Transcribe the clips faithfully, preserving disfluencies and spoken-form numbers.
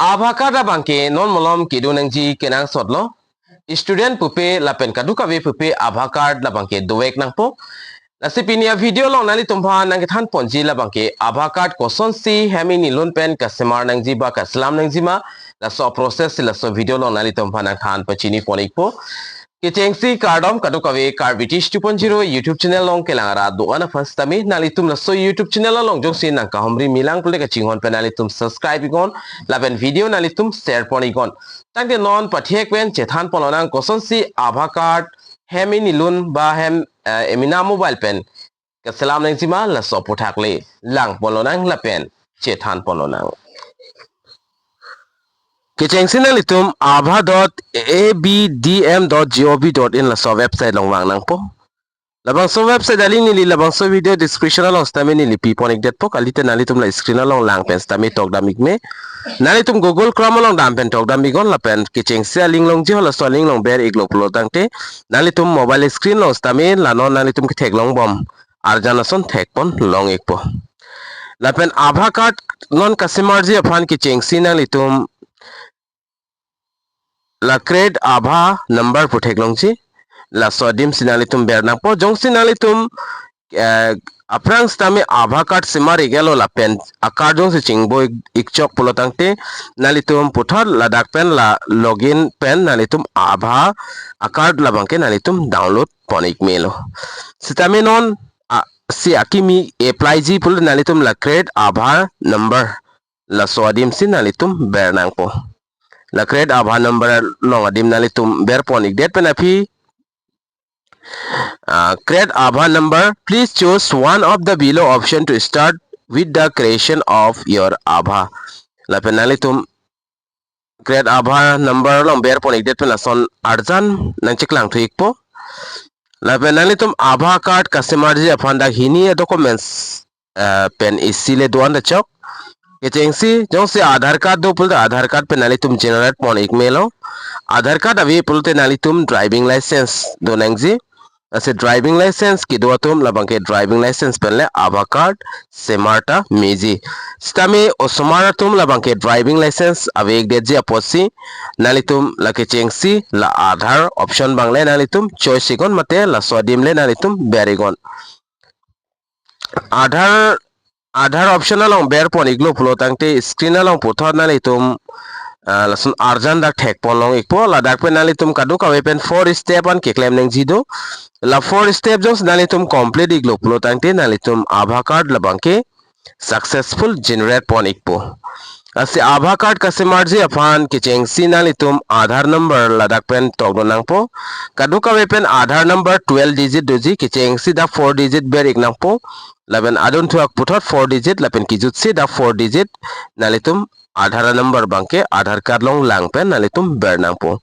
Aadhaar card abangke non malom kedo nangji kenangsot lo. Student pupe lapen kadokave pupe Aadhaar card labangke dovek nangpo. Lasi pini a-video along nanglitum aphan nangkethan ponji labangke Aadhaar card kosonsi hem inilun pen kasemar nangji ba kaselam nangji ma, laso process si laso video along nanglitum aphan nangthan pachini pon ikpo. Kechengsi kardom kadokave Karbi Teach two point zero YouTube channel along kelang arat do-an aphan sitame, nanglitum laso YouTube channel along jongsi nangkahumri milang pulote kachinghon pen nanglitum subscribe iknon lapen video nanglitum share pon iknon. Tangte non pathek pen chethan pon lonang kosonsi Aadhaar card hem inilun ba hem, eh, emena mobile pen kaselam nangji ma, laso aputhak le lang pon lonang lapen chethan pon lonang. Kechengsi nanglitum aadhaar dot A B D M dot gov dot in laso website along vang nangpo. Labangso website a-link neli labangso video description along sitame neli pi pon ikdetpo, kalite nanglitum la screen along lang pen sitame tokdam ikme. Nanglitum Google Chrome along dam pen tokdam iknon lapen kechengsi a-link longji ho, laso a-link along ber iklo pulo tangte nanglitum mobile screen along sitame la non nanglitum ketheklong bom arjan ason thek pon long ikpo. Lapen Aadhaar card non kasemarji aphan kechengsi nanglitum la create Aadhaar number pu theklongji, laso adim si nanglitum ber nangpo. Jongsi nanglitum, eh, aphrang sitame Aadhaar card semar iklo lapen a-card jongsi chingbo ik, ikchok pulo tangte nanglitum puthot ladak pen la login pen nanglitum Aadhaar a-card labangke nanglitum download pon ikmelo. Sitame non, ah, si akimi apply ji pulo nanglitum la create Aadhaar number, laso adim si nanglitum ber nangpo. La create Aadhaar number along adim nanglitum ber pon ikdet pen aphi, ah, create Aadhaar number. Please choose one of the below option to start with the creation of your Aadhaar. Lapen nanglitum create Aadhaar number along ber pon ikdet pen lason arjan nangcheklang thu ikpo. Lapen nanglitum Aadhaar card kasemarji aphan dak hini a-documents, eh, pen isi le do-an ta chok. Kechengsi jongsi Aadhaar card do pulote Aadhaar card pen nanglitum generate pon ikmelo. Aadhaar card ave pulote nanglitum driving license do nangji. Lasi driving license kedo atum labangke driving license pen le Aadhaar card semar ta meji. Sitame osomar atum labangke driving license ave ikdetji apotsi nanglitum la kechengsi la Aadhaar option abang le nanglitum choice iknon mate laso adim le nanglitum ber iknon. Aadhaar, Aadhaar option along ber pon iklo pulo tangte screen along puthot nanglitum, ah, lason arjan dak thek pon long ikpo. Ladak pen nanglitum kadokave pen four step an keklem nangji do. La four step jongsi nanglitum complete iklo pulo tangte nanglitum Aadhaar card labangke successful generate pon ikpo. Lasi Aadhaar card kasemarji aphan kechengsi nanglitum Aadhaar number ladak pen tokdun nangpo. Kadokave pen Aadhaar number twelve digit doji, kechengsi dak four digit ber ik nangpo. Lapen adun thuak puthot four digit lapen kejutsi dak four digit nanglitum Aadhaar number abangke Aadhaar card along lang pen nanglitum ber nangpo.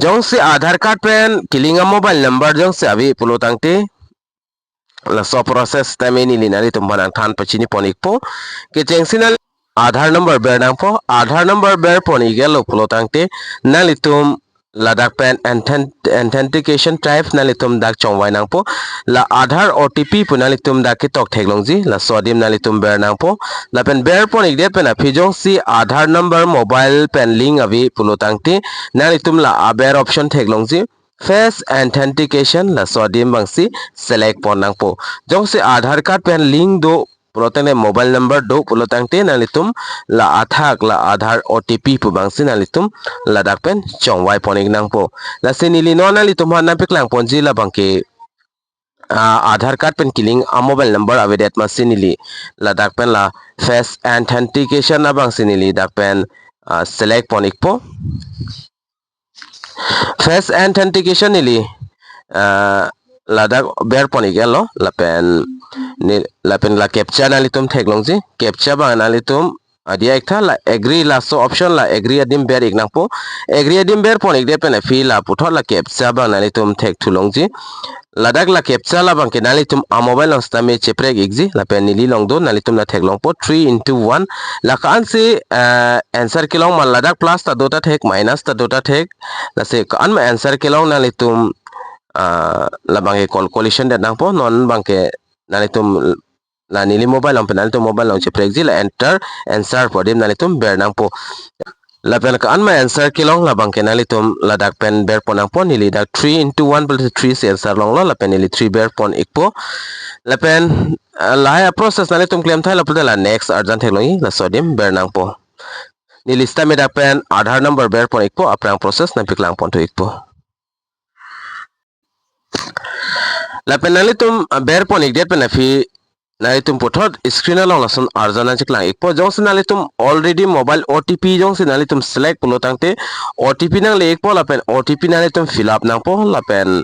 Jongsi Aadhaar card pen ke-link a-mobile number jongsi ave pulo tangte, laso process tame neli nanglitum aphan nangthan pachini pon ikpo. Kechengsi nangli Aadhaar number ber nangpo. Aadhaar number ber pon iklo pulo tangte nanglitum ladak pen authent-, authentication type nanglitum dak chongvai nangpo. La Aadhaar O T P pu nanglitum dak ketok theklongji, laso adim nanglitum ber nangpo. Lapen ber pon ikdet pen aphi jongsi Aadhaar number mobile pen link ave pulo tangte nanglitum la aber option theklongji, face authentication, laso adim abangsi select pon nangpo. Jongsi Aadhaar card pen link do pulo tangte, mobile number do pulo tangte nanglitum la athak la Aadhaar O T P pu abangsi nanglitum ladak pen chongvai pon ik nangpo. Lasi neli non nanglitum aphan nangpaklang ponji labangke, ah, Aadhaar card pen ke-link a-mobile number avedet amatsi neli ladak pen la face authentication abangsi neli dak pen, ah, select pon ikpo. Face authentication neli, ah, ladak ber pon iklo lapen ne, lapen la captcha nanglitum theklongji. Captcha abang nanglitum adiya iktha, la agree laso option, la agree adim ber ik nangpo. Agree adim ber pon ikdet pen aphi la puthot la captcha abang nanglitum thekthulongji. Ladak la captcha labangke nanglitum a-mobile along sitame cheprek ikji, lapen neli along do, nanglitum la theklongpo three into one. La ko-ansi, eh, answer kelong ma, ladak plus ta do ta thek, minus ta do ta thek. Lasi ko-an ma answer kelong nanglitum, ah, labangke calculation det nangpo, non abangke nanglitum La neli mobile along pen nanglitum mobile along cheprekji, la enter answer pu adim nanglitum ber nangpo. Lapen ke-an ma answer kelong labang ke nanglitum ladak pen ber pon nangpo. Neli dak three into one pulote three si answer longlo, lapen neli three ber pon ikpo. Lapen, ah, lahai a-process nanglitum klem thai lo pulote la next arjan theklongji, laso adim ber nangpo. Neli sitame dak pen Aadhaar number ber pon ikpo, aphrang process nangpaklang pon thu ikpo. Lapen nanglitum, ah, ber pon ikdet pen aphi nanglitum puthot screen along lason arjan nangcheklang ikpo. Jongsi nanglitum already mobile O T P jongsi nanglitum select pulo tangte O T P nangle ikpo, lapen O T P nanglitum fill up nangpo, lapen,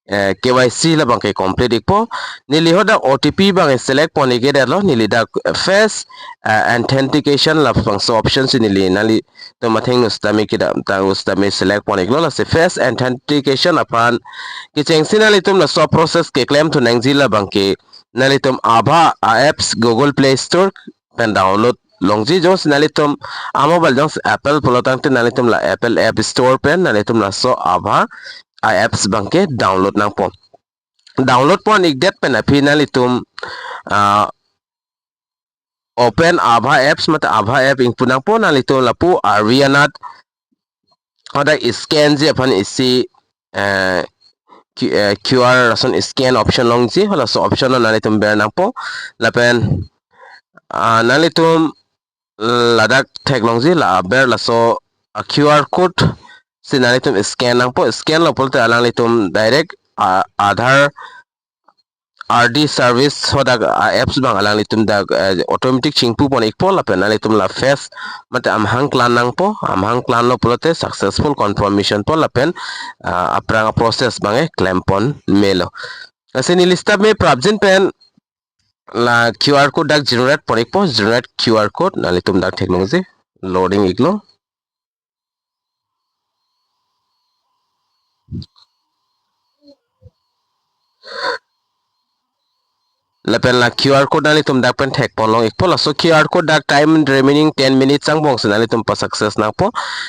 eh, K Y C labang ke complete ikpo. Neli hadak O T P abang select pon ikdetlo, neli dak face, eh, authentication labangso option si neli nanglitum athengno sitame kedamtang sitame select pon iklo. Lasi face authentication aphan kechengsi nanglitum laso process keklem thu nangji labang ke nanglitum Aabha a-apps Google Play Store pen download longji. Jongsi nanglitum a-mobile jongsi Apple pulo tangte nanglitum la Apple App Store pen nanglitum laso Aabha a-apps abang ke download nangpo. Download pon ikdet pen aphi nanglitum, ah, open Aabha apps mate Aabha app ingpu nangpo. Nanglitum lapu arvi anat hadak scan ji aphan isi, eh, Q-, eh, Q R lason scan option longji, halaso option lo nanglitum ber nangpo. Lapen, ah, nanglitum ladak theklongji, la aber laso a-Q R code si nanglitum scan nangpo. Scan lo pulote alanglitum direct, ah, Aadhaar R D service hadak a-apps abang alanglitum dak, eh, automatic chingpu pon ikpo, lapen nanglitum la face mate amahang klang nangpo, amahang klanglo pulote successful confirmation po, lapen, ah, aphrang a-process abang ke klem pon melo. Lasi neli sitame prapjin pen la Q R code dak generate pon ikpo, generate Q R code, nanglitum dak theklongji, loading iklo. Lapen la Q R code nanglitum dak pen thek pon long ikpo. Laso Q R code dak time remaining ten minutes angbong si nanglitum pa-success nangpo.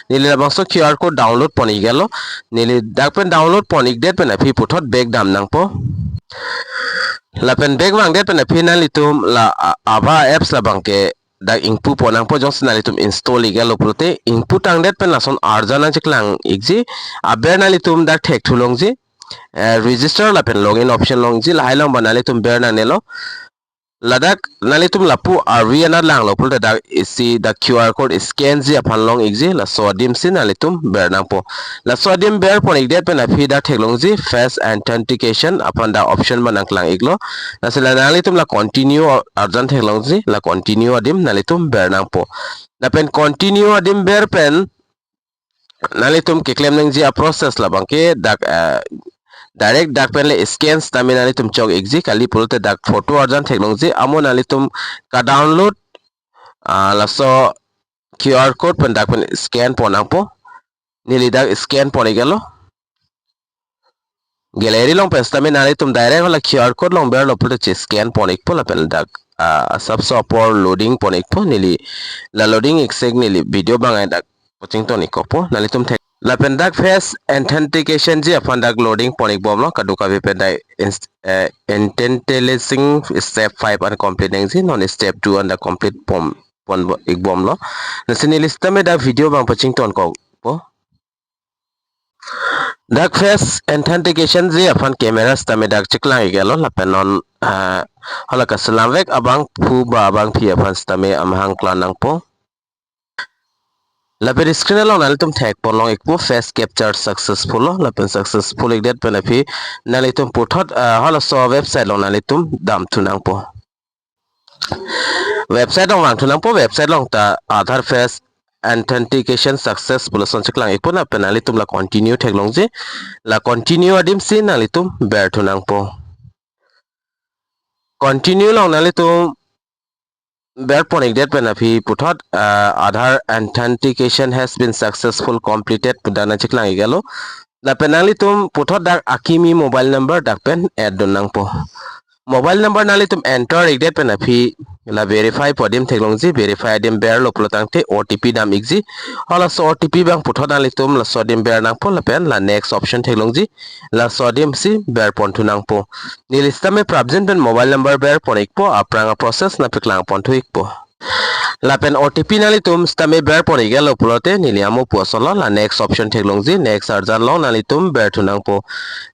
Neli labangso Q R code download pon iklo. Neli dak pen download pon ikdet pen aphi puthot back dam nangpo. Lapen back vangdet pen aphi nanglitum la A-, Aabha apps labang ke dak ingpu pon nangpo. Jongsi nanglitum install iklo pulote ingpu tangdet pen lason arjan nangcheklang ikji. Aber nanglitum dak thek thu longji, eh, register lapen login option longji, lahai along ba nanglitum ber nangnelo. Ladak nanglitum lapu arvi anat langlo pulote dak isi dak Q R code scan ji aphan long ikji, laso adim si nanglitum ber nangpo. Laso adim ber pon ikdet pen aphi dak theklongji face authentication aphan dak option ba nangklang iklo. Lasi la nanglitum la continue arjan theklongji, la continue adim nanglitum ber nangpo. Lapen continue adim ber pen nanglitum keklem nangji a-process labang ke dak, eh, direct dak pen le scan sitame nanglitum chok ikji, kali pulote dak photo arjan theklongji, amo nanglitum ka-download, ah, laso Q R code pen dak pen scan pon nangpo. Neli dak scan pon iklo. Gallery along pen sitame nanglitum direct hala Q R code along berlo pulote che-scan pon ikpo, lapen dak, ah, asapso apor loading pon ikpo. Neli la loading ik sek neli video abang dak pachington ik kokpo, nanglitum thek. Lapen dak face authentication ji aphan dak loading pon ikbomlo, kadokave pen dak inst-, eh, authenticating step five an complete nangji, non step two an dak complete pon, pon bo-, ikbomlo. Lasi neli sitame dak video abang pachington kokpo. Dak face authentication ji aphan camera sitame dak cheklang iklo, lapen non, ah, hala kaselamvek abangphu ba abangpi aphan sitame amahang klang nangpo. Lapen screen along nanglitum thek pon long ikpo face capture successful lo, lapen successful ikdet pen aphi nanglitum puthot, ah, halaso website along nanglitum dam thu nangpo. Website along vang thu nangpo, website along ta Aadhaar face authentication success pu lason cheklang ikpo, lapen nanglitum la continue theklongji, la continue adim si nanglitum ber thu nangpo. Continue along nanglitum ber pon ikdet pen aphi puthot, ah, Aadhaar authentication has been successful completed pu dak nangcheklang iklo. Lapen nanglitum puthot dak akimi mobile number dak pen add dun nangpo. Mobile number nanglitum enter ikdet pen aphi la verify pu adim theklongji, verify adim berlo pulo tangte O T P dam ikji. Halaso O T P abang puthot nanglitum laso adim ber nangpo lapen la next option theklongji, laso adim si ber ponthu nangpo. Neli sitame prapjin pen mobile number ber pon ikpo, aphrang a process nangpeklang ponthu ikpo. Lapen O T P nanglitum sitame ber pon iklo pulote neli amo pu asolo la next option theklongji, next arjan along nanglitum berthu nangpo.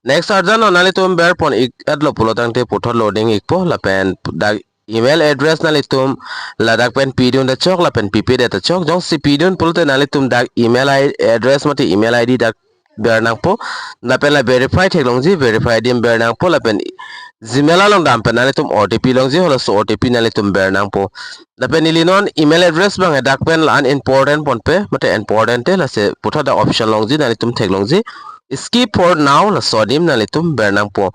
Next arjan along nanglitum ber pon iklo pulo tangte puthot loading ikpo lapen dak email address nanglitum ladak pen pidun ta chok lapen pipedet ta chok. Jongsi pidun pulote nanglitum dak email I-, address mate email I D dak ber nangpo. Lapen la verify theklongji, verify adim ber nangpo lapen Gmail along dam pen nanglitum O T P longji, halaso O T P nanglitum ber nangpo. Lapen neli non email address abang dak pen la-an important ponpe, mate important te, lasi puthot dak option longji, nanglitum theklongji. Skip for now, laso adim nanglitum ber nangpo.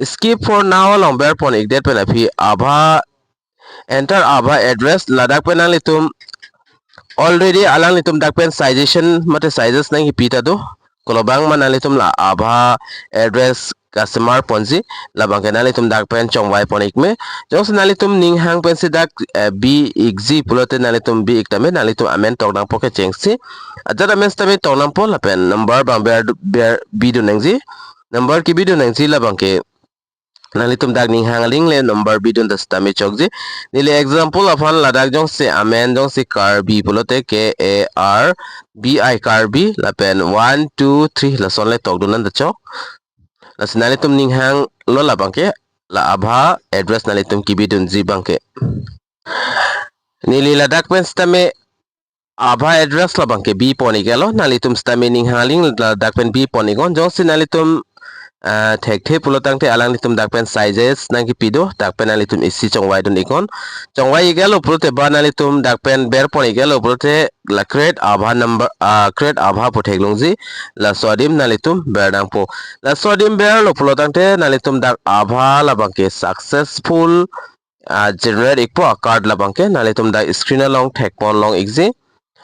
Skip for now along ber pon ikdet pen aphi ABHA, enter ABHA address, ladak pen nanglitum already alanglitum dak pen suggestion mate suggest nangkipi ta do. Kolobang ma nanglitum la ABHA address kasemar ponji, labangke nanglitum dak pen chongvai pon ikme. Jongsi nanglitum ning hang pensi dak, eh, bi ikji pulote nanglitum bi ik tame, nanglitum amen tok nangpo kechengsi. Ajat amen sitame tok nangpo lapen number abang ber, ber bidun nangji. Number kibidun nangji, labangke nanglitum dak ning hang aling le number bidun ta sitame chokji. Neli example aphan ladak jongsi amen jongsi Karbi pulote K A R B I Karbi lapen one, two, three lason le tokdun an ta chok. Lasi nanglitum ning hanglo labangke la ABHA address nanglitum kibidunji abangke. Neli ladak pen sitame ABHA address labangke bi pon iklo, nanglitum sitame ning hang aling ladak pen bi pon iknon. Jongsi nanglitum, ah, thekthe pulo tangte alanglitum dak pen suggest nangkipi do, dak pen nanglitum isi chongvaidun iknon. Chongvai iklo pulote ba nanglitum dak pen ber pon iklo pulote la create ABHA number, ah, create ABHA pu theklongji, laso adim nanglitum ber nangpo. Laso adim berlo pulo tangte nanglitum dak ABHA labangke successful, ah, generate ikpo a card labangke, nanglitum dak screen along thek pon long ikji.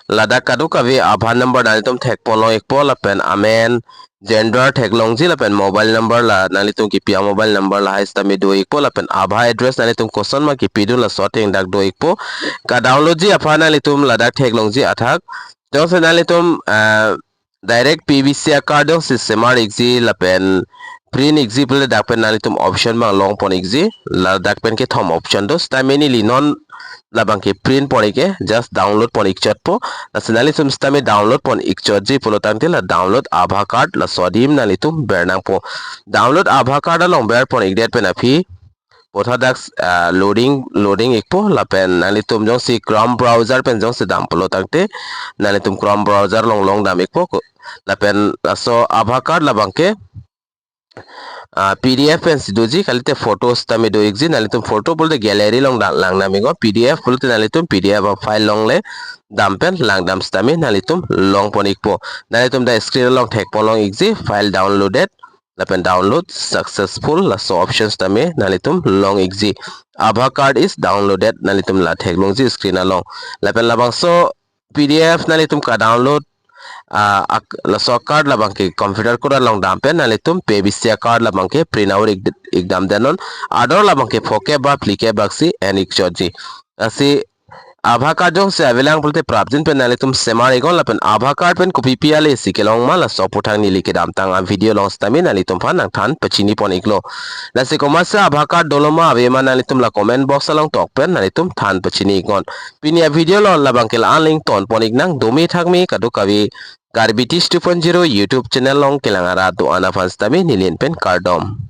Ladak kadokave ABHA number nanglitum thek pon long ikpo lapen amen, gender theklongji lapen mobile number la nanglitum kipi a mobile number lahai sitame do ikpo lapen ABHA address nanglitum koson ma kipidun laso ateng dak do ikpo. Ka download ji aphan nanglitum ladak theklongji athak. Jongsi nanglitum, ah, direct P V C a card jongsi semar ikji lapen print ikji pulote dak pen nanglitum option abang long pon ikji, ladak pen kethom option do, sitame neli non labangke print pon ik-e, just download pon ikchotpo. Lasi nanglitum sitame download pon ikchotji pulo tangte la download ABHA card laso adim nanglitum ber nangpo. Download ABHA card along ber pon ikdet pen aphi puthot dak, ah, loading, loading ikpo lapen nanglitum jongsi Chrome browser pen jongsi dam pulo tangte nanglitum Chrome browser along long dam ikpo ko-, lapen laso ABHA card labangke, ah, P D F pensi doji, kalite photo sitame do ikji, nanglitum photo pulote gallery along da-, lang dam iknon, P D F pulote nanglitum P D F a file along le dam pen lang dam sitame nanglitum long pon ikpo. Nanglitum dak screen along thek pon long ikji, file downloaded lapen download successful laso option sitame nanglitum long ikji. ABHA card is downloaded, nanglitum la theklongji screen along. Lapen labangso P D F nanglitum ka download, ah, ak-, laso card labangke computer kura along dam pen nanglitum P V C a card labangke print out ik, ik dam denon. Ador labangke phokep ba phlikep baksi en ikchotji. Lasi ABHA card jongsi avelang pulote prapjin pen nanglitum semar iknon lapen ABHA card pen kopipi ale isi kelong ma laso aphuthak neli kedamtang a video along sitame nanglitum aphan nangthan pachini pon iklo. Lasi komatsi ABHA card dolo ma ave ma nanglitum la comment box along tok pen nanglitum than pachini iknon. Pini a video along labangke la-an le ington pon iknang, dome thakme kadokave Karbi Teach two point zero YouTube channel along kelang arat do-an aphan sitame neli pen kardom.